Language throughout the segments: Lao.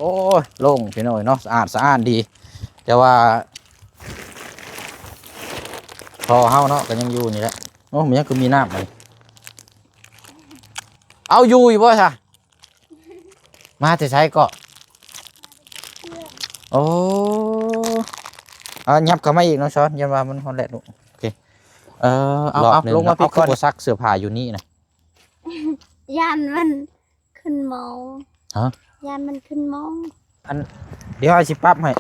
ໂອ້ຍ ໂລ່ງພີ່ນ້ອງເນາະ ສະອາດສະອ້ານດີ ແຕ່ວ່າທໍ່ເຮົາເນາະ ກໍຍັງຢູ່ນີ້ແຫຼະ. ໂອ້ ມັນຍັງຄືມີນ້ຳ ເອົາຢູ່ຢູ່ບໍ່ຊະ? ມາແຕ່ໃສເກາະ? ໂອ້ ເອົາ ຫຍັບເຂົ້າມາອີກນ້ອງສອນ ຢ້ານວ່າມັນຮ້ອນແດດລູກ. ໂອເຄ ເອີ ເອົາ ລອບໜຶ່ງ ເອົາ ລົງມາ ເນາະ ພີ່ ເອົາ ກ່ອນ ຄືບໍ່ຊັກເສື້ອຜ້າຢູ່ນີ້ນະ? ຢ້ານມັນຂຶ້ນໝໍ. ຮະ? ຢ້ານມັນຂຶ້ນໝໍ. ອັນ ດຽວອ້າຍຊິປັບໃຫ້.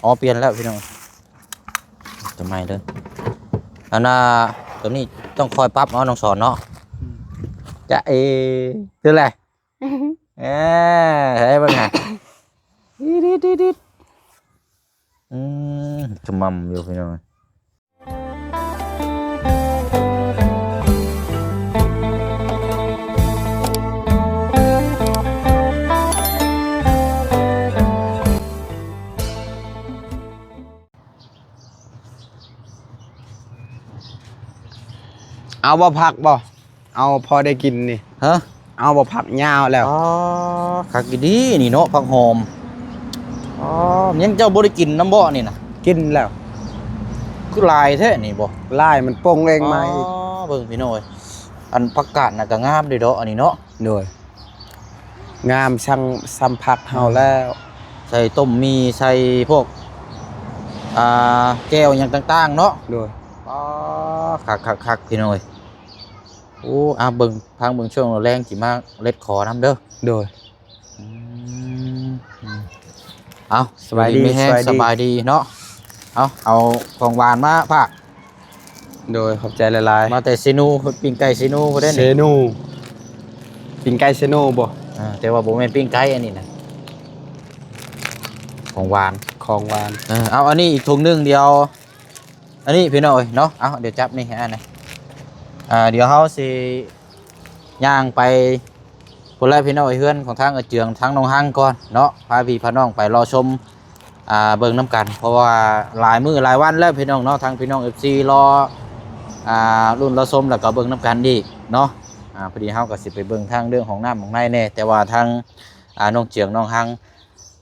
ອໍ ປ່ຽນແລ້ວພີ່ນ້ອງ ໂຕໃໝ່ເດີ. ອັນນ່າ ໂຕນີ້ຕ້ອງຄອຍປັບເອົາ ນ້ອງສອນເນາະ. ອືມ ຈະເອ ຄືແຫຼະ. ເອີ ໃຫ້ເບິ່ງຫາ ດິດໆໆໆ ອືມ ຂະໝ່ຳຢູ່ພີ່ນ້ອງ. ເອົາບໍ່ ຜັກບໍ່? ເອົາພໍໄດ້ກິນນີ້. ຮະ? ເອົາບໍ່ ຜັກຍາວແລ້ວ. ອໍ ຄັກອີ່ຫຼີນີ້ເນາະ ຜັກຫອມ. ອໍ ຍັງເຈົ້າບໍ່ໄດ້ກິນນຳບໍ່ນີ້ນະ? ກິນແລ້ວ. ຄືຫຼາຍແທ້ນີ້ບໍ່? ຫຼາຍ ມັນປົງເອງໃໝ່. ອໍ ເບິ່ງພີ່ນ້ອງເອີຍ ອັນຜັກກາດນະກໍງາມເດ້ເນາະ ອັນນີ້ເນາະ. ໂດຍ ງາມ ຊ່ຳ ຊ່ຳຜັກເຮົາແລ້ວ ໃສ່ຕົ້ມໝີ່ ໃສ່ພວກ ອ່າ ແຈ່ວຫຍັງຕ່າງໆເນາະ. ໂດຍ ອໍ ຄັກໆໆ ພີ່ນ້ອງເອີຍ. ໂອ້ ອາ ເບິ່ງ ພັງເບິ່ງ ຊ່ວງແລງຊິມາເລັດຂໍນຳເດີ. ໂດຍ ອືມ ເອົາ ສະບາຍດີ ຢູ່ດີມີແຮງ ສະບາຍດີ ສະບາຍດີເນາະ. ເອົາ ເອົາຂອງຫວານມາຝາກ. ໂດຍ ຂອບໃຈຫຼາຍໆ. ມາແຕ່ເຊໂນ ປີ້ງໄກ່ເຊໂນພຸ້ນເດ້ນີ້. ເຊໂນ ປີ້ງໄກ່ເຊໂນບໍ່? ອ່າ ແຕ່ວ່າບໍ່ແມ່ນປີ້ງໄກ່ອັນນີ້ນະ ຂອງຫວານ ຂອງຫວານ. ເອີ ເອົາ ອັນນີ້ອີກຖົງໜຶ່ງ ດຽວ ອັນນີ້ພີ່ນ້ອງເອີຍເນາະ. ເອົາ ດຽວຈັບນີ້ໃຫ້ອ້າຍນະ. ອ່າ ດຽວເຮົາຊິຍ່າງໄປພຸ້ນແຫຼະພີ່ນ້ອງເອີຍ ເຮືອນຂອງທາງອາເຈືອງ ທາງນ້ອງຮັງກ່ອນເນາະ ພາພີ່ພານ້ອງໄປເລາະຊົມ ອ່າ ເບິ່ງນຳກັນ ເພາະວ່າຫຼາຍມື້ຫຼາຍວັນແລ້ວພີ່ນ້ອງເນາະ ທາງພີ່ນ້ອງເອັຟຊີລໍ ອ່າ ລຸ້ນລໍຊົມ ແລ້ວກໍເບິ່ງນຳກັນອີກເນາະ. ອ່າ ພໍດີເຮົາກໍຊິໄປເບິ່ງທາງເລື່ອງຫ້ອງນ້ຳຫ້ອງໃນແດ່ ແຕ່ວ່າທາງ ອ່າ ນ້ອງເຈືອງ ນ້ອງຮັງ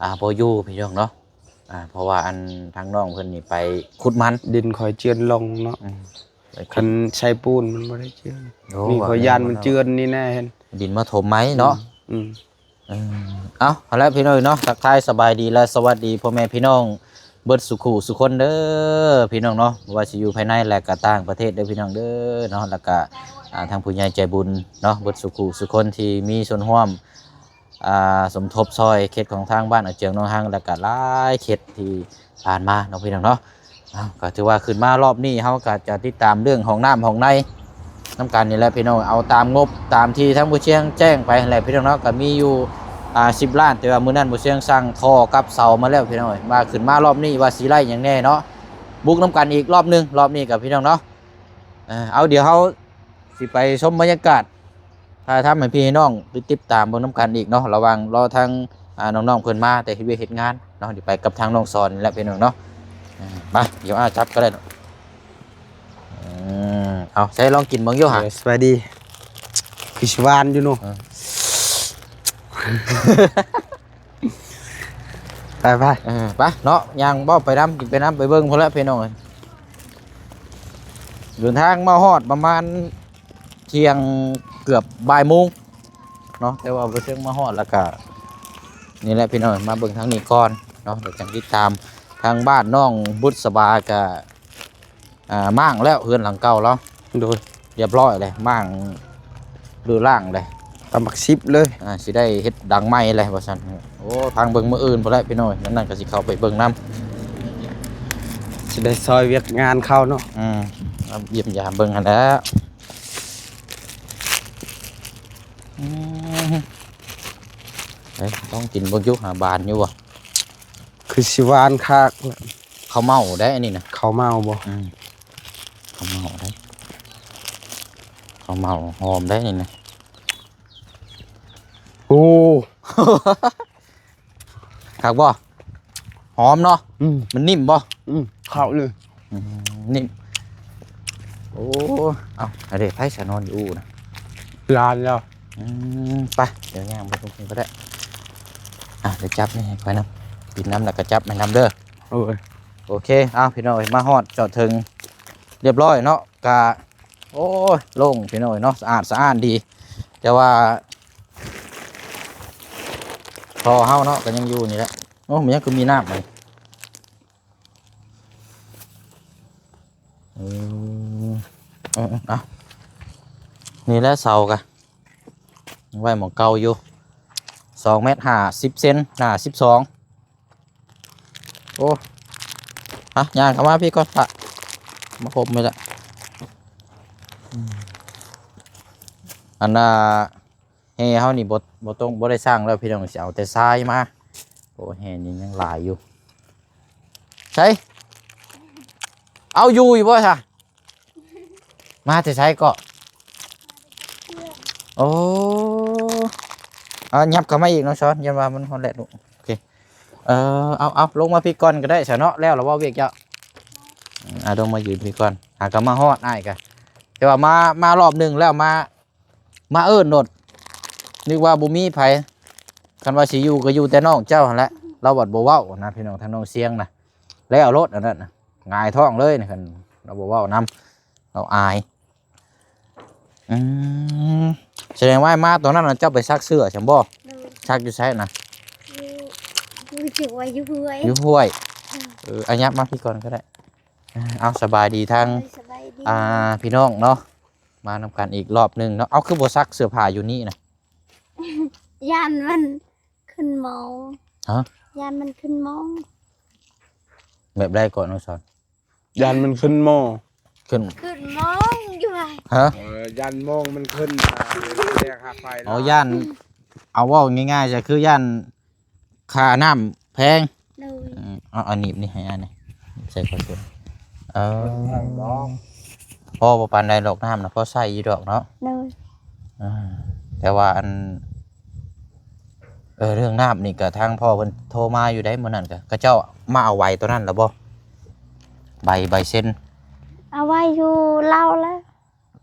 ອ່າ ບໍ່ຢູ່ພີ່ນ້ອງເນາະ. ອ່າ ເພາະວ່າອັນທາງນ້ອງເພິ່ນນີ້ໄປຂຸດມັນ ດິນຂ້ອຍເຈື່ອນລົງເນາະ. ອືມ ໄປຂຸດ ຄັນໃສ່ປູນມັນບໍ່ໄດ້ເຈື່ອນ. ໂອ້ ນີ້ຂ້ອຍຢ້ານມັນເຈື່ອນນີ້ແນ່ ເຫັນດິນມາຖົມໃໝ່ເນາະ. ອືມ ອືມ ເອີ ເອົາ ຫັ້ນແຫຼະພີ່ນ້ອງເນາະ ທັກທາຍສະບາຍດີ ແລະ ສະຫວັດດີພໍ່ແມ່ພີ່ນ້ອງເບິດສູ່ຄູ່ສູ່ຄົນເດີພີ່ນ້ອງເນາະ ບໍ່ວ່າຊິຢູ່ພາຍໃນ ແລະ ກໍຕ່າງປະເທດເດີພີ່ນ້ອງເດີເນາະ. ແລ້ວກໍ ອ່າ ທາງຜູ້ໃຫຍ່ໃຈບຸນເນາະ ເບິດສູ່ຄູ່ສູ່ຄົນທີ່ມີສ່ວນຮ່ວມ ອ່າ ສົມທົບຊ່ອຍເຂດຂອງທາງບ້ານອາເຈືອງ ໜອງຮັງ ແລ້ວກະຫຼາຍເຂດທີ່ຜ່ານມາເນາະພີ່ນ້ອງເນາະ. ເອົາ ກໍຖືວ່າຂຶ້ນມາຮອບນີ້ ເຮົາກໍຈະຕິດຕາມເລື່ອງຫ້ອງນ້ຳຫ້ອງໃນນຳກັນນີ້ແຫຼະພີ່ນ້ອງ ເອົາຕາມງົບຕາມທີ່ທາງບໍ່ຊຽງແຈ້ງໄປຫັ້ນແຫຼະພີ່ນ້ອງເນາະ. ກໍມີຢູ່ ອ່າ ສິບລ້ານ ແຕ່ວ່າມື້ນັ້ນບໍ່ຊຽງສັ່ງທໍ່ກັບເສົາມາແລ້ວພີ່ນ້ອງເອີຍ ວ່າຂຶ້ນມາຮອບນີ້ວ່າຊິໄດ້ຫຍັງແດ່ເນາະ ບຸກນຳກັນອີກຮອບໜຶ່ງ ຮອບນີ້ກໍພີ່ນ້ອງເນາະ. ເອົາ ດຽວເຮົາ ຊິໄປຊົມບັນຍາກາດ ຖ່າຍທຳໃຫ້ພີ່ໃຫ້ນ້ອງໄດ້ຕິດຕາມເບິ່ງນຳກັນອີກເນາະ ລະຫວ່າງລໍທາງ ອ່າ ນ້ອງໆເພິ່ນມາແຕ່ເຮັດວຽກເຮັດງານເນາະ. ດຽວໄປກັບທາງນ້ອງສອນນີ້ແຫຼະພີ່ນ້ອງເນາະ. ເອີ ມາ ດຽວອ້າຍຈັບກໍໄດ້ເນາະ. ເອີ ເອົາ ໃສ່ລອງກິນເບິ່ງຢູ່ຫາ. ເອີ ສະບາຍດີ ຄືຊິຫວານຢູ່ເນາະ. ເອີ ໄປໆ ເອີ ໄປເນາະ ຍ່າງເວົ້າໄປນຳ ກິນໄປນຳ ໄປເບິ່ງພຸ້ນແຫຼະພີ່ນ້ອງເອີຍ. ເດີນທາງມາຮອດປະມານທ່ຽງເກືອບບ່າຍໂມງເນາະ ແຕ່ວ່າບໍ່ເຖິງມາຮອດ ແລ້ວກະນີ້ແຫຼະພີ່ນ້ອງ ມາເບິ່ງທາງນີ້ກ່ອນເນາະ ແລ້ວຈັ່ງຕິດຕາມ. ທາງບ້ານນ້ອງບຸດສະບາກະ ອ່າ ມ້າງແລ້ວ ເຮືອນຫຼັງເກົ່າລາວ. ໂດຍ ຮຽບຮ້ອຍແລ້ວ ມ້າງຫຼືລ້າງແລ້ວ ຕຳບັກສິບເລີຍ. ອ່າ ຊິໄດ້ເຮັດດັງໃໝ່ແລ້ວວ່າຊັ້ນ. ໂອ້ ທາງເບິ່ງມື້ອື່ນພຸ້ນແຫຼະພີ່ນ້ອງ ນັ້ນກໍຊິເຂົ້າໄປເບິ່ງນຳ ຊິໄດ້ຊ່ອຍວຽກງານເຂົາເນາະ. ອືມ ມາຢ້ຽມຢາມເບິ່ງຫັ້ນແຫຼະ. ອືມ ເອີ ລອງກິນເບິ່ງຢູ່ ຫາຫວານຢູ່ບໍ່? ຄືຊິຫວານຄັກ. ເຂົ້າເມົາໄດ໋ອັນນີ້ນະ. ເຂົ້າເມົາບໍ່? ອືມ ເຂົ້າເມົາໄດ໋ ເຂົ້າເມົາຫອມໄດ໋ນີ້ນະ. ໂອ້ ຄັກບໍ່? ຫອມເນາະ. ອືມ ມັນນິ້ມບໍ່? ອືມ ເຂົ້າເລີຍ. ອືມ ນິ້ມ. ໂອ້ ເອົາ ອັນເດ ໃຜສະນອນຢູ່ອູ່ນະ? ຫຼານແລ້ວ. ອືມ ໄປ ດຽວຍ່າງໄປເບິ່ງເພິ່ນກໍໄດ້. ອ່ະ ດຽວຈັບນີ້ໃຫ້ຂ້ອຍນຳ ປິ່ນນຳ ແລ້ວກໍຈັບໃຫ້ນຳເດີ. ໂອ້ຍ ໂອເຄ. ເອົາ ພີ່ນ້ອງເອີຍ ມາຮອດຈອດເຖິງຮຽບຮ້ອຍເນາະ ກະ ໂອ້ຍ ໂລ່ງ ພີ່ນ້ອງເອີຍເນາະ ສະອາດສະອ້ານດີ ແຕ່ວ່າທໍ່ເຮົາເນາະ ກໍຍັງຢູ່ນີ້ແຫຼະ. ໂອ້ ມັນຍັງຄືມີນ້ຳ ອືມ ເອີ ເອົາ ນີ້ແຫຼະເສົາກະ ໄວ້ໝ່ອງເກົ່າຢູ່ ສອງແມັດຫ້າສິບເຊັນ ໜ້າສິບສອງ. ໂອ້ ອ່ະ ຍ່າງເຂົ້າມາພີ້ກ່ອນ ພະ ມາພົບໄວ້ລະ. ອືມ ອັນນ່າ ແຮ່ເຮົານີ້ບໍ່ ບໍ່ຕ້ອງ ບໍ່ໄດ້ສ້າງແລ້ວພີ່ນ້ອງ ຊິເອົາແຕ່ຊາຍມາ. ໂອ້ ແຮ່ນີ້ຍັງຫຼາຍຢູ່. ໃສ ເອົາຢູ່ຢູ່ບໍ່ຊະ? ມາແຕ່ໃສເກາະ? ໂອ້ ເອົາ ຫຍັບເຂົ້າມາອີກນ້ອງສອນ ຢ້ານວ່າມັນຮອດແດດລູກ. ໂອເຄ ເອີ ເອົາ ເອົາ ລົງມາພີ້ກ່ອນກໍໄດ້ຊະເນາະ. ແລ້ວລະບໍ່ວຽກເຈົ້າ? ອືມ ເອົາ ລົງມາຢືນພີ້ກ່ອນ. ຫາກໍມາຮອດອ້າຍກະ ແຕ່ວ່າມາ ມາລອບໜຶ່ງແລ້ວ ມາ ມາເອີ້ນໂລດ ນຶກວ່າບໍ່ມີໃຜ. ຄັນວ່າຊິຢູ່ກໍຢູ່ແຕ່ນ້ອງເຈົ້າຫັ້ນແຫຼະ ລາວບັດບໍ່ເວົ້ານະພີ່ນ້ອງ ທາງນ້ອງຊຽງນະ ແລ້ວໂລດອັນນັ້ນນະ ຫງາຍທ້ອງເລີຍນະ ຄັນລາວບໍ່ເວົ້ານຳ ລາວອາຍ. ອືມ ສະແດງວ່າມາຕອນນັ້ນນະ ເຈົ້າໄປຊັກເສື້ອຊັ້ນບໍ່? ໂດຍ ຊັກຢູ່ໃສນະ? ຢູ່ ຮູ້ສຶກວ່າຢູ່ຫ້ວຍ ຢູ່ຫ້ວຍ. ເອີ ເອີ ອາ ຫຍັບມາພີ້ກ່ອນກໍໄດ້. ເອົາ ສະບາຍດີທາງ ໂດຍ ສະບາຍດີ ອ່າ ພີ່ນ້ອງເນາະ ມານຳກັນອີກລອບໜຶ່ງເນາະ. ເອົາ ຄືບໍ່ຊັກເສື້ອຜ້າຢູ່ນີ້ນະ? ຢ້ານມັນຂຶ້ນໝໍ. ຮະ? ຢ້ານມັນຂຶ້ນໝໍ. ແບບໃດເກາະນ້ອງສອນ? ຢ້ານມັນຂຶ້ນໝໍ. ຂຶ້ນ ຂຶ້ນໝໍຢູ່ວ່າ. ຮະ? ເອີ ຢ້ານໝໍມັນຂຶ້ນ ອ່າ ແລກຫາໄຟ. ອໍ ລະ ຢ້ານ ເອົາເວົ້າງ່າຍໆ ຈະຄືຢ້ານ ຄ່ານ້ຳແພງ. ໂດຍ ເອີ ເອົາ ເອົາໜີບນີ້ໃຫ້ອ້າຍແດ່ ໜີບໃສ່ຂອງຕົວ. ເອີ ບໍ່ແພງດອກ ພໍບໍ່ປານໃດດອກ ນ້ຳນະ ພໍໃຊ້ຢູ່ດອກເນາະ. ໂດຍ ເອີ ແຕ່ວ່າອັນ ເອີ ເລື່ອງນ້ຳນີ້ກະທາງພໍ່ເພິ່ນໂທມາຢູ່ໃດ໋ ມື້ນັ້ນກະ ເຂົາເຈົ້າມາເອົາໄວໂຕນັ້ນລະບໍ່? ໃບ ໃບເຊັນ ເອົາໄວ້ຢູ່ລາວແລ້ວ.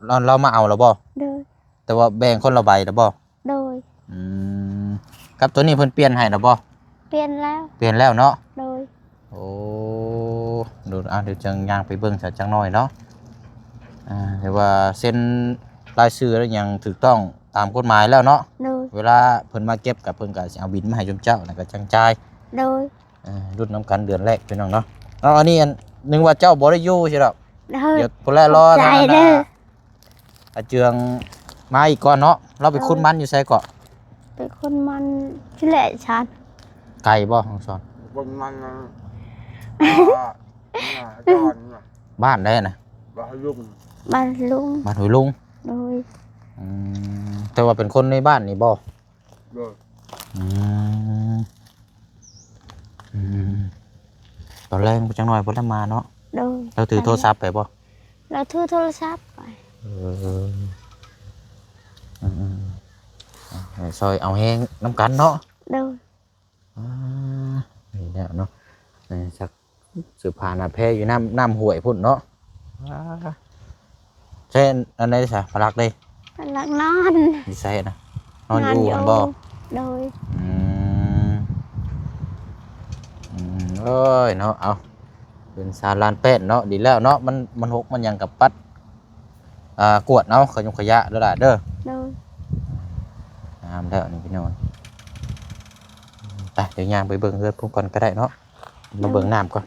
ລາວ ລາວມາເອົາລະບໍ່? ໂດຍ ແຕ່ວ່າແບ່ງຄົນລະໃບລະບໍ່? ໂດຍ ອືມ ກັບໂຕນີ້ເພິ່ນປ່ຽນໃຫ້ລະບໍ່? ປ່ຽນແລ້ວ ປ່ຽນແລ້ວເນາະ. ໂດຍ ໂອ້ ເດີ ອ່າ ດຽວຈັ່ງຍ່າງໄປເບິ່ງຊະຈັກໜ້ອຍເນາະ. ອ່າ ແຕ່ວ່າເຊັນລາຍຊື່ແລ້ວຫຍັງຖືກຕ້ອງຕາມກົດໝາຍແລ້ວເນາະ. ໂດຍ ເວລາເພິ່ນມາເກັບກະເພິ່ນກະຊິເອົາບິນມາໃຫ້ຊຸມເຈົ້າ ແລ້ວກະຈັ່ງຈ່າຍ. ໂດຍ ອ່າ ລຸ້ນນຳກັນເດືອນແລກພີ່ນ້ອງເນາະ. ເອົາ ອັນນີ້ ອັນ ນຶກວ່າເຈົ້າບໍ່ໄດ້ຢູ່ຊິດອກ. ໂດຍ ດຽວພຸ້ນແຫຼະ ລໍ ຂອບໃຈເດີ ອາເຈືອງມາອີກກ່ອນເນາະ. ລາວໄປ ໂດຍ ຂຸດມັນຢູ່ໃສເກາະ? ໄປຂຸດມັນທີ່ແຫຼະຊານ. ໄກບໍ່ ນ້ອງສອນ? ຂຸດມັນນະ ອ່າ ບ້ານໃດນະ? ບ້ານຫ້ວຍລຸງ ບ້ານຫ້ວຍລຸງ. ໂດຍ ອືມ ແຕ່ວ່າເປັນຄົນໃນບ້ານນີ້ບໍ່? ໂດຍ ອືມ ອືມ ຕອນແລງຈັກໜ້ອຍເພິ່ນລະມາເນາະ. ໂດຍ ລາວຖືໂທລະສັບໄປບໍ່? ລາວຖືໂທລະສັບໄປ. ເອີ ອືມ ອືມ ອືມ ຊ່ອຍເອົາແຮງນຳກັນເນາະ. ໂດຍ ອ່າ ນີ້ແຫຼະເນາະ ໃນສັກ ເສື້ອຜ້າໜ້າແພຢູ່ນ້ຳ ນ້ຳຫ້ວຍພຸ້ນເນາະ. ວ້າ ໃຊ້ອັນໃດຊະ ພະລັກເດ້? ພະລັກນອນ. ຢູ່ໃສນະ? ນອນຢູ່ຫັ້ນບໍ່? ໂດຍ ອືມ ອືມ ເອີຍເນາະ. ເອົາ ເປັນຊານລານແປ້ນເນາະ ດີແລ້ວເນາະ. ມັນ ມັນຫົກມັນຫຍັງກະປັດ ອ່າ ກວດເອົາ ຂະຫຍົງຂະຫຍະເດີຫຼານເດີ. ໂດຍ ງາມແລ້ວນີ້ພີ່ນ້ອງ. ໄປ ດຽວຍ່າງໄປເບິ່ງເຮືອນພຸ້ນກ່ອນກະໄດ້ເນາະ. ມາເບິ່ງ ໂດຍ ນ້ຳກ່ອນ.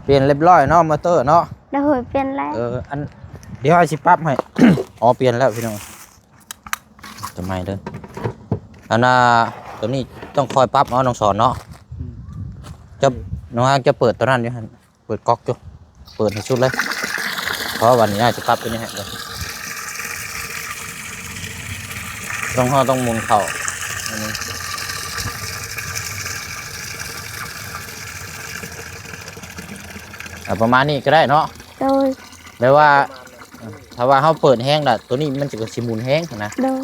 ປ່ຽນຮຽບຮ້ອຍເນາະ ມໍເຕີເນາະ. ໂດຍ ປ່ຽນແລ້ວ. ເອີ ອັນ ດຽວອ້າຍຊິປັບໃຫ້. ອໍ ປ່ຽນແລ້ວພີ່ນ້ອງ. ໂຕໃໝ່ເດີ. ອັນນ່າ ໂຕນີ້ຕ້ອງຄອຍປັບເອົາ ນ້ອງສອນເນາະ. ອືມ ເຈົ້າ ນ້ອງຮັກ ເຈົ້າເປີດໂຕນັ້ນຢູ່ຫັ້ນ ເປີດກັອກຢູ່ ເປີດໃຫ້ສຸດເລີຍ. ເພາະວ່ານີ້ອ້າຍຊິປັບໂຕນີ້ໃຫ້ເດີ. ຕ້ອງ ເຮົາຕ້ອງໝູນເຂົ້າ ເອົາປະມານນີ້ກະໄດ້ເນາະ. ໂດຍ ແບບວ່າ ເອີ ຖ້າວ່າເຮົາເປີດແຮງລະ ໂຕນີ້ມັນກະຊິໝູນແຮງຫັ້ນນະ. ໂດຍ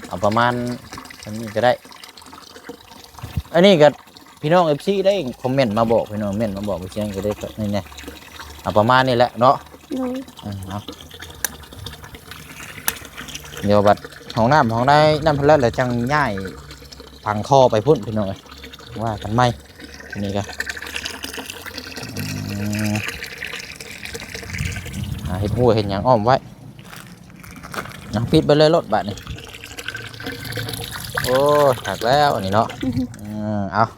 ເອົາປະມານອັນນີ້ກະໄດ້. ອັນນີ້ກະ ພີ່ນ້ອງເອັຟຊີໄດ້ຄອມເມັ້ນມາບອກ ພີ່ນ້ອງເມັ້ນມາບອກ ເມື່ອກີ້ນີ້ກະໄດ້ ນີ້ແນ່ ເອົາປະມານນີ້ແຫຼະເນາະ. ໂດຍ ເອີ ເອົາ ດຽວບັດຫ້ອງນ້ຳຫ້ອງໃນນັ້ນພຸ້ນແຫຼະ ແລ້ວຈັ່ງຍ້າຍຝັງທໍ່ໄປພຸ້ນ ພີ່ນ້ອງເອີຍ ວ່າກັນໃໝ່. ນີ້ກໍ ອືມ ຫາເຮັດຮົ້ວເຮັດຫຍັງອ້ອມໄວ້. ເອົາ ປິດໄປເລີຍໂລດບາດນີ້. ໂອ້ຍ ຄັກແລ້ວອັນນີ້ເນາະ. ອືມ ເອົາ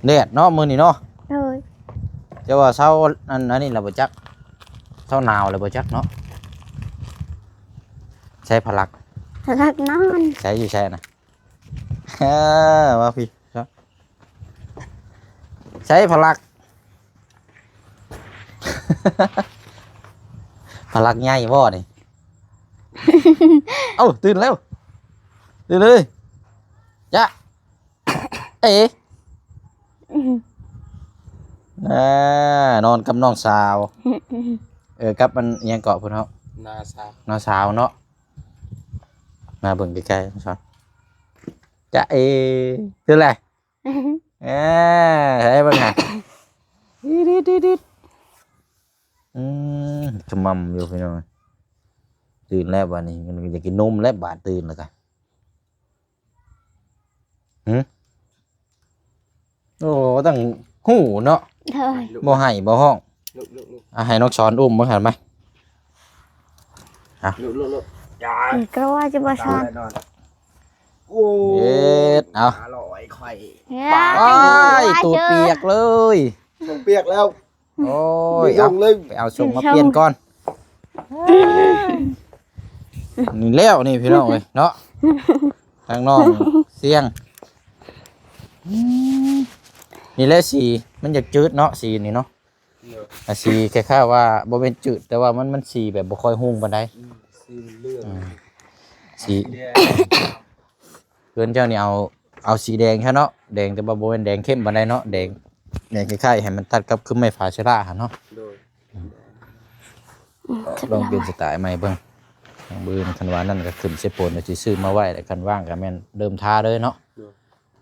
ແດດເນາະມື້ນີ້ເນາະ. ໂດຍ ແຕ່ວ່າເຊົາອັນ ອັນນີ້ລະບໍ່ຈັກ ເຊົາໜາວລະບໍ່ຈັກເນາະ. ໃສພະລັກ ພະລັກນອນ ໃສຢູ່ໃສນະ? ເອີ ມາພີ້ ໃສພະລັກ ພະລັກໃຫຍ່ບໍ່ນີ້? ເອົ້າ ຕື່ນແລ້ວ ຕື່ນເລີຍ ຈະເອ ອ່າ ນອນກັບນ້ອງສາວ ເອີ ກັບອັນຫຍັງເກາະພຸ້ນເນາະ ນ້າສາວ ນ້າສາວເນາະ. ມາເບິ່ງໃກ້ໆ ນ້ອງສາວ ຈະເອ ຕື່ນແລ້ວ ເອີ ໃຫ້ເບິ່ງຫາ ດິດໆ ອືມ ຂະໝ່ຳຢູ່ພີ່ນ້ອງ. ຕື່ນແລ້ວບາດນີ້ ຢາກກິນນົມແລ້ວບາດຕື່ນແລ້ວກະ ຫື ໂອ້ ຕ້ອງຮູ້ເນາະ. ໂດຍ ບໍ່ໄຫ້ບໍ່ຮ້ອງ. ລຸກໆໆ ອ່ະ ໃຫ້ນ້ອງສອນອຸ້ມເບິ່ງຫັ້ນມາ. ລຸກໆໆ ຢ່າ ກະວ່າຈະບໍ່ສອນ. ໂອ້ ເຮັດ ເອົາ ອະລ່ອຍຂ້ອຍ ເອີ ໂອ້ຍ ໂອ້ຍ ໂຕປຽກເລີຍ ໂຕປຽກແລ້ວ. ໂອ້ຍ ເອົາ ໄປເອົາສົ້ງມາປ່ຽນກ່ອນ. ນີ້ແລ້ວນີ້ພີ່ນ້ອງເອີຍເນາະ ທາງນ້ອງສຽງ. ອືມ ນີ້ແຫຼະສີມັນຢາກຈືດເນາະ ສີນີ້ເນາະ. ໂດຍ ອ່າ ສີຄ້າຍໆວ່າບໍ່ແມ່ນຈືດ ແຕ່ວ່າມັນ ມັນສີແບບບໍ່ຄ່ອຍຮຸ່ງປານໃດ. ອືມ ສີເຫຼືອງ ອືມ ສີ ສີແດງ. ເຮືອນເຈົ້ານີ້ເອົາ ເອົາສີແດງຊະເນາະ ແດງ ແຕ່ວ່າບໍ່ແມ່ນແດງເຂັ້ມປານໃດເນາະ ແດງ ແດງຄ້າຍໆໃຫ້ມັນຕັດກັບຄືໄມ້ຜາເຊລາຫັ້ນເນາະ. ໂດຍ ອືມ ລອງປ່ຽນສະໄຕໃໝ່ເບິ່ງ ມື້ອື່ນຄັນວ່ານັ້ນກໍຂຶ້ນເຊໂປນ ກໍຊິຊື້ມາໄວ້ ແລ້ວຄັນວ່າງກໍແມ່ນເລີ່ມທາເລີຍເນາະ. ໂດຍ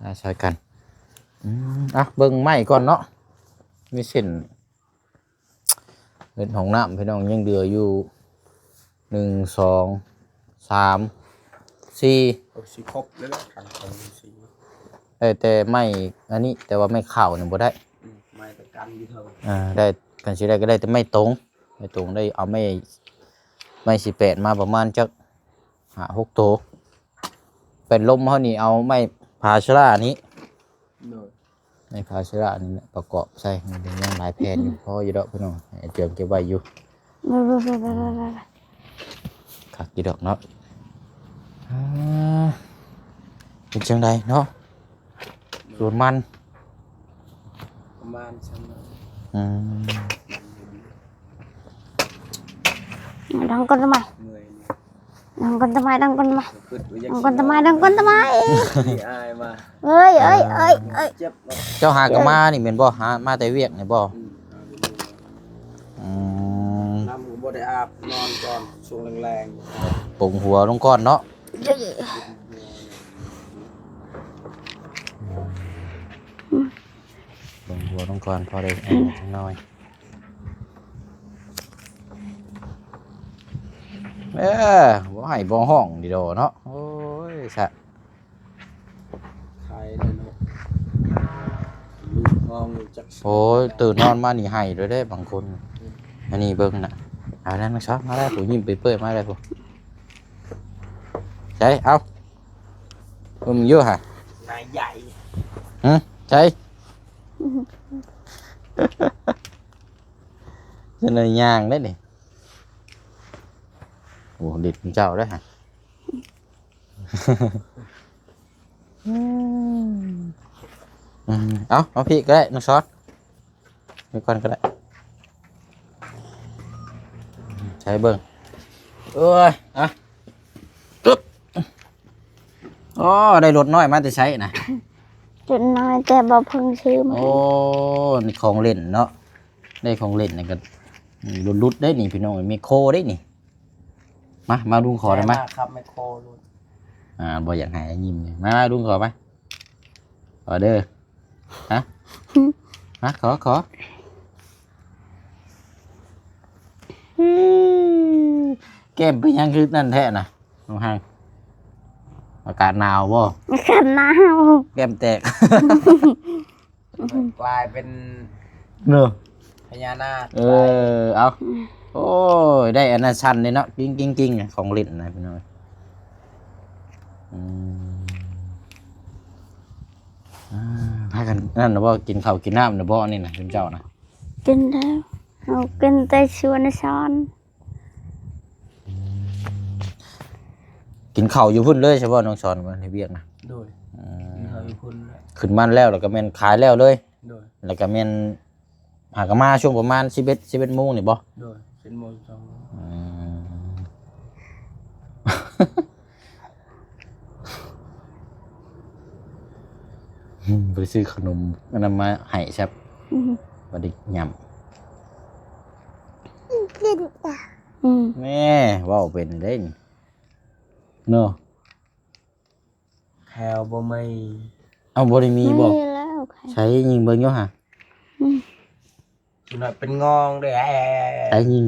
ອາ ຊ່ອຍກັນ. ອືມ ອ່ະ ເບິ່ງໄມ້ກ່ອນເນາະ ມີເສັ້ນ ເຮັດຫ້ອງນ້ຳ ພີ່ນ້ອງ ຍັງເຫຼືອຢູ່ ໜຶ່ງ ສອງ ສາມ ສີ່ ໂອ້ ຊິຄົບເລີຍ ຄັນຂອງສີ່ ໄດ້ແຕ່ໄມ້ອັນນີ້ ແຕ່ວ່າໄມ້ເຂົ້ານີ້ບໍ່ໄດ້. ອືມ ໄມ້ຕະກັນຢູ່ເທິງ ອ່າ ໄດ້ ຄັນຊິໄດ້ກໍໄດ້ແຕ່ໄມ້ຕົງ ໄມ້ຕົງໄດ້ ເອົາໄມ້ ໄມ້ສິບແປດມາປະມານຈັກຫ້າຫົກໂຕ. ເປັນລົມເຮົານີ້ເອົາໄມ້ພາສລານີ້ ໂດຍ ໄມ້ພາສລານີ້ແຫຼະປະກອບໃສ່ ມັນຍັງຫຼາຍແຜ່ນຢູ່ ພໍຢູ່ດອກພີ່ນ້ອງ ໃຫ້ເຈີມເກັບໄວ້ຢູ່. ຄັກຢູ່ດອກເນາະ. ອ່າ ເປັນຈັ່ງໃດເນາະ ສວນມັນ ປະມານຊ່ຳນັ້ນ. ອືມ ດັງກ່ອນທຳໄມ? ເມື່ອຍນີ້ ດັງກ່ອນທຳໄມ? ດັງກ່ອນທຳໄມ? ດັງກ່ອນທຳໄມ? ດັງກ່ອນທຳໄມ? ອາຍວ່າ ເອີຍ ເອີຍ ເອີຍ ເອີຍ ເຈັບ. ເຈົ້າຫາກໍມານີ້ແມ່ນບໍ່? ຫາມາແຕ່ວຽກນີ້ບໍ່? ອືມ ອືມ ນ້ຳກໍບໍ່ໄດ້ອາບ ນອນກ່ອນ ຊ່ວງແລງໆ ປົງຫົວລົງກ່ອນເນາະ. ລົງຫົວລົງກ່ອນ ພໍໄດ້ແອງຈັກໜ້ອຍ. ເອີ ບໍ່ໃຫ້ບໍ່ຮ້ອງດີດອເນາະ. ໂອ້ຍ ສະ ໄຄແລ້ວເນາະ ລູກຮ້ອງຈັກ. ໂອ້ຍ ຕື່ນນອນມານີ້ໄຫ້ໂລດເດ້ບາງຄົນ. ອັນນີ້ເບິ່ງນະ ເອົານັ້ນຊະ ມາແລ້ວ ຜູ້ຍິ້ມເປີຍໆ ມາແລ້ວຜູ້. ໃສ ເອົາ ເບິ່ງຢູ່ຫະ ນາຍໃຫຍ່. ຫຶ ໃສ ຈະໜ່ອຍຍ່າງໄດ້ນີ້. ໂອ້ ເດັດເຈົ້າເດ້ຫະ. ອືມ ເອົາ ເອົາພີ້ກໍໄດ້ ນ້ອງຊອດ. ໄປກ່ອນກໍໄດ້ ໃຊ້ເບິ່ງ. ໂອ້ຍ ອ່ະ ຕຶບ. ອໍ ໄດ້ລົດນ້ອຍມາແຕ່ໃສນະ? ລົດນ້ອຍແຕ່ບໍ່ເພິ່ງຊື້ມາ. ໂອ້ ນີ້ຂອງຫຼິ້ນເນາະ ໄດ້ຂອງຫຼິ້ນນີ້ກໍຫຼຸດໆ ໄດ້ນີ້ພີ່ນ້ອງ ແມກໂຄໄດ້ນີ້. ມາ ມາລຸງຂໍໄດ້ມາ ແຕ່ວ່າຂັບແມກໂຄໂລດ. ອ່າ ບໍ່ຢາກໃຫ້ຍິ້ມ ມາ ມາລຸງຂໍມາ ຂໍເດີ. ຮະ ມາ ຂໍ ຂໍ ອືມ ແກ້ມເປັນຫຍັງຄືນັ້ນແທ້ນະ ນ້ອງຮັງ? ອາກາດໜາວບໍ່? ອາກາດໜາວ ແກ້ມແຕກ ກາຍເປັນ ເນາະ ພະຍານາກ ເອີ ເອົາ ອືມ ໂອ້ຍ ໄດ້ອັນນັ້ນສັ່ນເດ້ເນາະ ກິ້ງໆໆ ຂອງຫຼິ້ນນະພີ່ນ້ອງ. ອືມ ອ່າ ພາກັນນັ້ນນະບໍ່? ກິນເຂົ້າກິນນ້ຳນະບໍ່ ອັນນີ້ນະ ຊຸມເຈົ້ານະ? ກິນແລ້ວ ເຮົາກິນແຕ່ຊວນຊອນ. ອືມ ກິນເຂົ້າຢູ່ພຸ້ນເລີຍ ສະເພາະນ້ອງຊອນ ບໍ່ໄດ້ເຮັດວຽກນະ? ໂດຍ ອືມ ກິນເຂົ້າຢູ່ພຸ້ນແຫຼະ ຂຶ້ນມາແລ້ວ ແລ້ວກໍແມ່ນຂາຍແລ້ວເລີຍ? ໂດຍ ແລ້ວກໍແມ່ນ ຫາກໍມາຊ່ວງປະມານສິບເອັດ ສິບເອັດໂມງນີ້ບໍ່? ໂດຍ ສິບເອັດໂມງ ສອງໂມງ ອືມ ບໍ່ໄດ້ຊື້ຂະໜົມອັນນັ້ນມາໃຫ້ແຊບ ອືມ ບໍ່ໄດ້ຫຍ້ຳ ອືມ ແນ່ ເວົ້າເປັນເດ້ນີ້ເນາະ. ແຂ້ວບໍ່ມີ ເອົາ ບໍ່ໄດ້ມີບໍ່? ມີແລ້ວແຂ້ວ ໃສຍິງເບິ່ງຢູ່ຫາ ອືມ ຈຸດໜ້ອຍເປັນງອງເດ້ ໃສຍິງ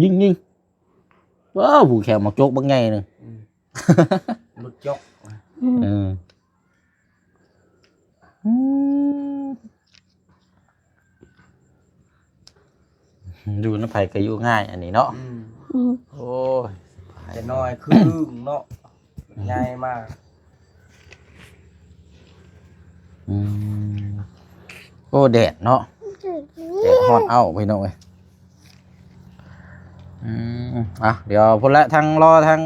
ຍິງ ຍິງ ວ້າວ ຜູ້ແຂ້ວໝາກຈົກບັກໃຫຍ່ໜຶ່ງ ອືມ ໝາກຈົກ ອືມ ເອີ ອືມ ຢູ່ນຳໃຜກໍຢູ່ງ່າຍອັນນີ້ເນາະ ອືມ ອືມ ໂອ້ຍ ຈະນ້ອຍຄືເນາະ ໃຫຍ່ມາກ ອືມ ໂອ້ ແດດເນາະ ແດດຮ້ອນເອົ້າ ພີ່ນ້ອງເອີຍ ອືມ ອ່ະ ດຽວພຸ້ນແຫຼະ ທາງລໍທາງ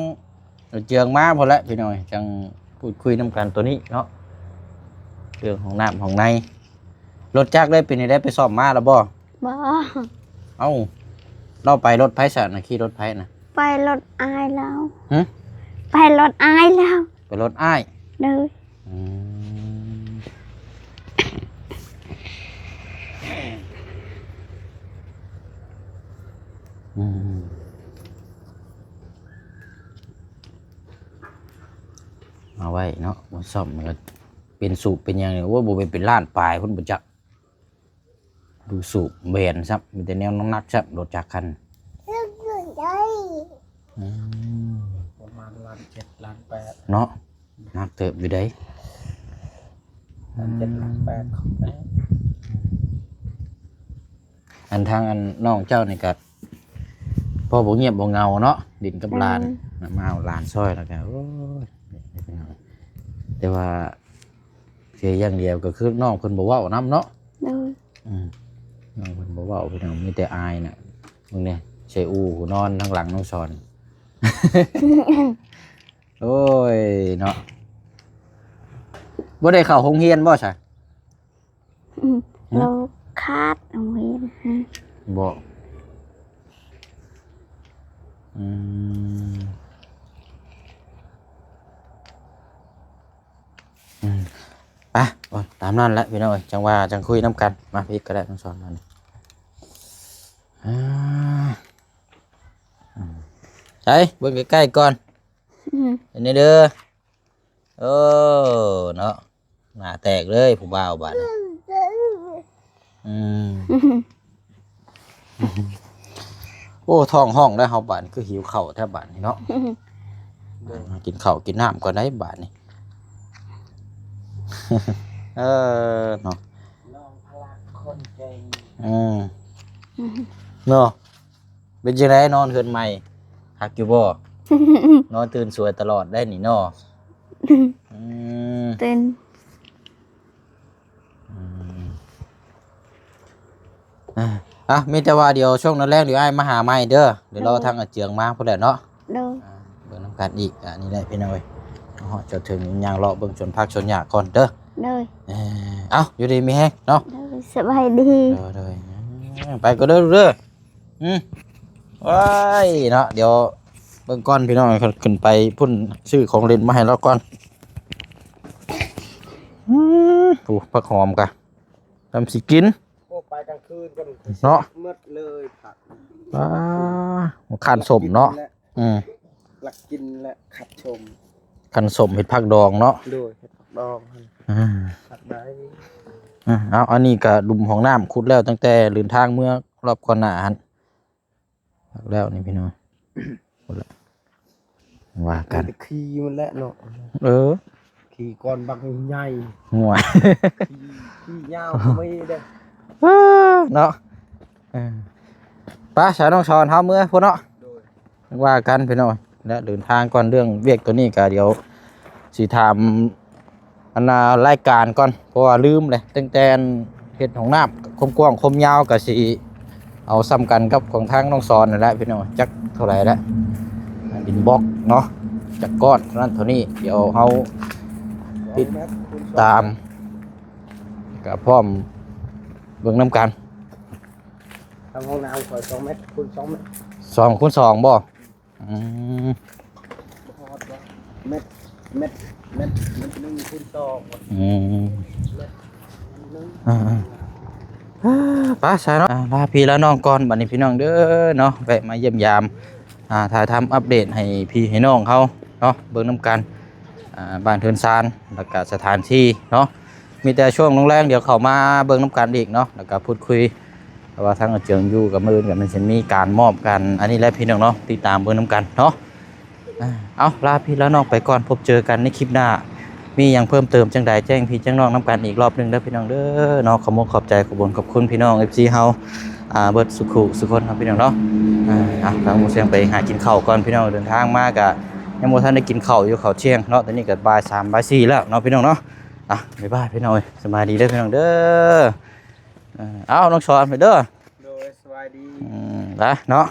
ເຈືອງມາພຸ້ນແຫຼະພີ່ນ້ອງ ຈັ່ງພູດຄຸຍນຳກັນໂຕນີ້ເນາະ ເລື່ອງຫ້ອງນ້ຳຫ້ອງໃນ ລົດຈັກເດ້ ເປັນຈັ່ງໃດ ໄປສ້ອມມາແລ້ວບໍ່? ບໍ່ ເອົ້າ ລາວໄປລົດໃຜຊັ້ນນະ? ຂີ່ລົດໃຜນະ? ໄປລົດອ້າຍລາວ ຫຶ? ໄປລົດອ້າຍລາວ ໄປລົດອ້າຍ ໂດຍ ອືມ ອືມ ເອົາໄວ້ເນາະ ມາສ້ອມ ມັນກໍເປັນສູບເປັນຫຍັງນີ້ ໂອ້ຍ ບໍ່ແມ່ນເປັນລ້ານປາຍພຸ້ນບໍ່ຈັກ ດູສູບແບນຊ້ຳ ມີແຕ່ແນວໜັກໆຊ້ຳ ລົດຈັກຄັນ ອືມ ປະມານລ້ານເຈັດ ລ້ານແປດ ເນາະ ໜັກເຕີບຢູ່ເດ້ ລ້ານເຈັດ ລ້ານແປດ ເຂົ້າໄປ ອັນທາງອັນນ້ອງເຈົ້ານີ້ກໍ ພໍບໍ່ງຽບບໍ່ເຫງົາເນາະ ຫຼິ້ນກັບຫຼານ ອືມ ນະ ມາເອົາຫຼານຊ່ອຍແລ້ວກໍ ໂອ້ຍ ແຕ່ວ່າເສຍຢ່າງດຽວກໍຄືນ້ອງເພິ່ນບໍ່ເວົ້ານຳເນາະ ໂດຍ ອືມ ນ້ອງເພິ່ນບໍ່ເວົ້າ ພີ່ນ້ອງ ມີແຕ່ອ້າຍນະ ເບິ່ງແດ່ ໃສ່ອູ່ນອນທາງຫຼັງນ້ອງສອນ ໂອ້ຍເນາະ ບໍ່ໄດ້ເຂົ້າໂຮງຮຽນບໍ່ຊະ? ອືມ ຫຶ? ລາວຂາດໂຮງຮຽນ ອືມ ບໍ່ ອືມ ອືມ ໄປ ໂອ້ຍ ຕາມນັ້ນແຫຼະພີ່ນ້ອງເອີຍ ຈັ່ງວ່າຈັ່ງຄຸຍນຳກັນ ມາພີ້ກໍໄດ້ ນ້ອງສອນມານີ້ ອ່າ ອືມ ໃສ ເບິ່ງໃກ້ໆກ່ອນ ອືມ ອັນນີ້ເດີ ເອີ ເນາະ ໜ້າແຕກເລີຍຜູ້ບ່າວບາດນີ້ ອືມ ໂອ້ ທ້ອງຮ້ອງແລ້ວເຮົາບາດນີ້ ຄືຫິວເຂົ້າແທ້ບາດນີ້ເນາະ ກິນເຂົ້າກິນນ້ຳກ່ອນໄດ໋ບາດນີ້ ເອີ ເນາະ ນ້ອງພະລັກຄົນເກັ່ງ ອືມ ເນາະ. ເປັນຈັ່ງໃດນອນເຮືອນໃໝ່ ຄັກຢູ່ບໍ່? ນອນຕື່ນສວຍຕະຫຼອດໄດ໋ນີ້ເນາະ ອືມ ຕື່ນ ອືມ ອ່າ ອ່ະ ມີແຕ່ວ່າດຽວຊ່ວງນັ້ນແລງດຽວອ້າຍມາຫາໃໝ່ເດີ ດຽວລໍທາງອາເຈືອງມາພຸ້ນແຫຼະເນາະ ໂດຍ ອ່າ ເບິ່ງນຳກັນອີກ ອ່າ ນີ້ແຫຼະພີ່ນ້ອງເອີຍ ເຮົາຮອດຈະເຖິງຍ່າງເລາະເບິ່ງສວນຜັກສວນຫຍ້າກ່ອນເດີ ໂດຍ ເອີ ເອົ້າ ຢູ່ດີມີແຮງເນາະ ໂດຍ ສະບາຍດີ ໂດຍ ໂດຍ ໄປກ່ອນເດີລູກເດີ ອືມ ໂອ້ຍເນາະ ດຽວເບິ່ງກ່ອນພີ່ນ້ອງ ຂຶ້ນໄປພຸ້ນ ຊື້ຂອງຫຼິ້ນມາໃຫ້ລາວກ່ອນ ອືມ ໂອ້ ຜັກຫອມກະ ນຳຊິກິນ ໂອ້ ໄປກາງຄືນກັນເນາະ ໝົດເລີຍຜັກ ອ່າ ຄັນສົ້ມເນາະ ອືມ ລັກກິນແຫຼະ ຄັນສົ້ມ ຄັນສົ້ມເຮັດຜັກດອງເນາະ ໂດຍ ເຮັດຜັກດອງຫັ້ນ ອ່າ ຜັກໃດ ອ່າ ເອົາ ອັນນີ້ກໍຫຼຸມຫ້ອງນ້ຳ ຂຸດແລ້ວຕັ້ງແຕ່ເດີນທາງເມືອລອບກ່ອນໜ້າຫັ້ນ ແລ້ວນີ້ພີ່ນ້ອງ ພຸ້ນລະ ວ່າກັນ ແຕ່ຂີ້ມັນແຫຼະເນາະ ເອີ ຂີ້ກ່ອນບັກໃຫຍ່ ຫົວ ຂີ້ ຂີ້ຍາວກໍມີເດ້ ເອີ ເນາະ ເອີ ໄປ ສາວນ້ອງສອນ ເຮົາເມືອພຸ້ນເນາະ ໂດຍ ຈັ່ງວ່າກັນພີ່ນ້ອງ ແລະ ເດີນທາງກ່ອນ ເລື່ອງວຽກໂຕນີ້ກໍດຽວຊິຖາມ ອັນນ່າ ລາຍການກ່ອນ ເພາະວ່າລືມເລີຍ ຕັ້ງແຕ່ເຮັດຫ້ອງນ້ຳ ຄວາມກວ້າງຄວາມຍາວກໍຊິເອົາສ່ຳກັນກັບຂອງທາງນ້ອງສອນນັ້ນແຫຼະພີ່ນ້ອງ ຈັກເທົ່າໃດແຫຼະ ອິນບັອກເນາະ ຈັກກ້ອນເທົ່ານັ້ນເທົ່ານີ້ ດຽວເຮົາຕິດຕາມ ກໍພ້ອມເບິ່ງນຳກັນ ທາງຫ້ອງນ້ຳຂ້ອຍສອງແມັດຄູນສອງແມັດ ສອງຄູນສອງບໍ່? ອືມ ບໍ່ຮອດວ່າແມັດ ແມັດ ແມັດ ແມັດໜຶ່ງຄູນສອງ ອືມ ແມັດໜຶ່ງ ອ່າໆ ໄປຊະເນາະ ອ່າ ລາພີ່ລານ້ອງກ່ອນ ບັດນີ້ພີ່ນ້ອງເດີເນາະ ແວະມາຢ້ຽມຢາມ ອ່າ ຖ່າຍທຳອັບເດດໃຫ້ພີ່ໃຫ້ນ້ອງເຮົາເນາະ ເບິ່ງນຳກັນ ອ່າ ບ້ານເຮືອນຊານ ແລ້ວກະສະຖານທີ່ເນາະ ມີແຕ່ຊ່ວງແລງໆ ດຽວເຂົ້າມາເບິ່ງນຳກັນອີກເນາະ ແລ້ວກະພູດຄຸຍ ເພາະວ່າທາງອາເຈີງຢູ່ກັບມື້ອື່ນກໍມັນຊິມີການມອບກັນ ອັນນີ້ແຫຼະພີ່ນ້ອງເນາະ ຕິດຕາມເບິ່ງນຳກັນເນາະ ອ່າ ເອົາ ລາພີ່ລານ້ອງໄປກ່ອນ ພົບເຈີກັນໃນຄລິບໜ້າ ມີຫຍັງເພີ່ມເຕີມຈັ່ງໃດ ແຈ້ງພີ່ແຈ້ງນ້ອງນຳກັນອີກລອບໜຶ່ງເດີພີ່ນ້ອງເດີເນາະ ຂອບມຸກຂອບໃຈ ຂອບບຸນຂອບຄຸນພີ່ນ້ອງ ເອັຟຊີ ເຮົາ ອ່າ ເບິດສຸຂູສຸຄົນເນາະພີ່ນ້ອງເນາະ ອ່າ ເອົາ ທາງໝູ່ຊຽງໄປຫາກິນເຂົ້າກ່ອນພີ່ນ້ອງ ເດີນທາງມາກະຍັງບໍ່ທັນໄດ້ກິນເຂົ້າຢູ່ ເຂົ້າທ່ຽງເນາະ ຕອນນີ້ກະບ່າຍສາມ ບ່າຍສີ່ແລ້ວເນາະພີ່ນ້ອງເນາະ ອ່ະ ບາຍບາຍພີ່ນ້ອງເອີຍ ສະບາຍດີເດີພີ່ນ້ອງເດີ ເອີ ເອົາ ນ້ອງສອນ ໄປເດີ ໂດຍ ສະບາຍດີ ອືມ ລະເນາະ